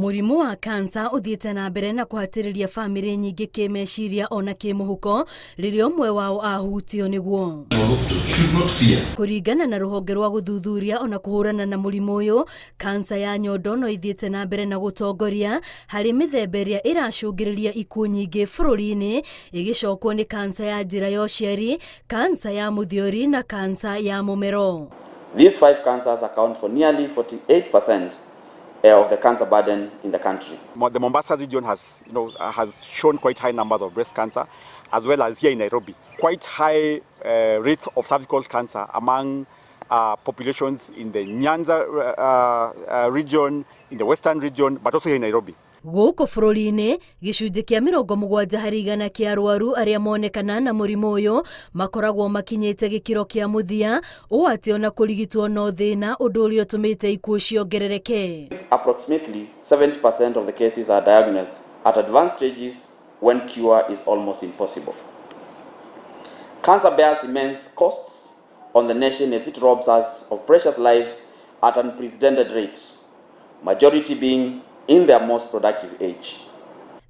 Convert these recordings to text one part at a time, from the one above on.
Mũrimũ wa kansa ũthiĩte na mbere na kũhatĩrĩria bamĩrĩ nyingĩ kĩmeciria ona kĩmũhuko rĩrĩa ũmwe wao ahutio nĩguo. Should not fear. Kũringana na rũhonge rwa gũthuthuria ona kũhũrana na mũrimũ ũyũ, kansa ya nyondo no ithiĩte na mbere na gũtongoria harĩ mĩthemba ĩrĩa ĩracũngĩrĩria ikuũ nyingĩ bũrũri-inĩ, ĩgĩcokwo nĩ kansa ya njĩra ya ũciari, kansa ya mũthiori na kansa ya mũmero. These five cancers account for nearly 48% of the cancer burden in the country. The Mombasa region has shown quite high numbers of breast cancer, as well as here in Nairobi. Quite high rates of cervical cancer among populations in the Nyanza region, in the Western region, but also here in Nairobi. Gũkũ bũrũri-inĩ, gĩcunjĩ kĩa 70% kĩa arwaru arĩa monekana na mũrimũ ũyũ makoragwo makinyĩte gĩkĩro kĩa mũthia, ũũ atĩ ona kũrigitwo no thĩna, ũndũ ũrĩa ũtũmĩte ikuũ ciongerereke. Approximately 70% of the cases are diagnosed at advanced stages when cure is almost impossible. Cancer bears immense costs on the nation as it robs us of precious lives at unprecedented rates, majority being in their most productive age.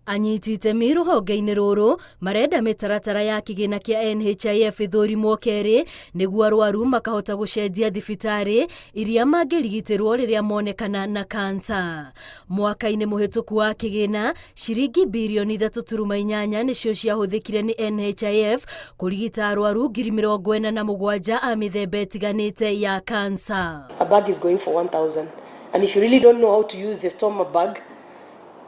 Anyiti itemi rũhonge-inĩ rũrũ marenda mĩtaratara ya kĩgĩna kĩa NHIF ĩthũrimwo kerĩ nĩguo arwaru makahota gũcenjia thibitarĩ iria mangĩrigitĩrwo rĩrĩa monekana na kansa. Mwaka-inĩ mũhĩtũku wa kĩgĩna, ciringi birioni 3.8 nĩcio ciahũthĩkire nĩ NHIF kũrigita arwaru 47,000 a mĩthemba ĩtiganĩte ya kansa. A bag is going for 1,000. And if you really don't know how to use the stoma bag,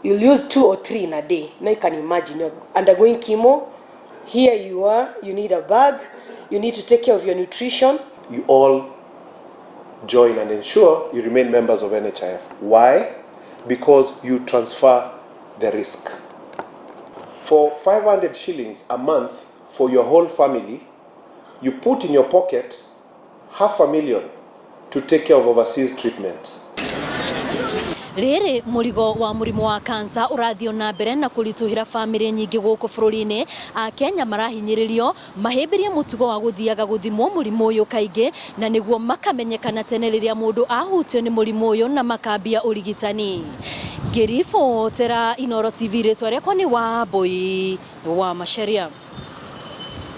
you'll use two or three in a day. Now you can imagine you're undergoing chemo. Here you are, you need a bag, you need to take care of your nutrition. You all join and ensure you remain members of NHIF. Why? Because you transfer the risk. For 500 shillings a month for your whole family, you put in your pocket half a million to take care of overseas treatment. Rĩrĩ mũrigo wa mũrimũ wa kansa ũrathiĩ na mbere na kũritũhĩra bamĩrĩ nyingĩ gũkũ bũrũri-inĩ, Akenya marahinyĩrĩrio mahĩmbĩrie mũtugo wa gũthiaga gũthimwo mũrimũ ũyũ kaingĩ na nĩguo makamenyekana tene rĩrĩa mũndũ ahutio nĩ mũrimũ ũyũ na makambia ũrigitani. Ngĩribotera Inooro TV, rĩtwa rĩakwa nĩ Wambui wa Macharia.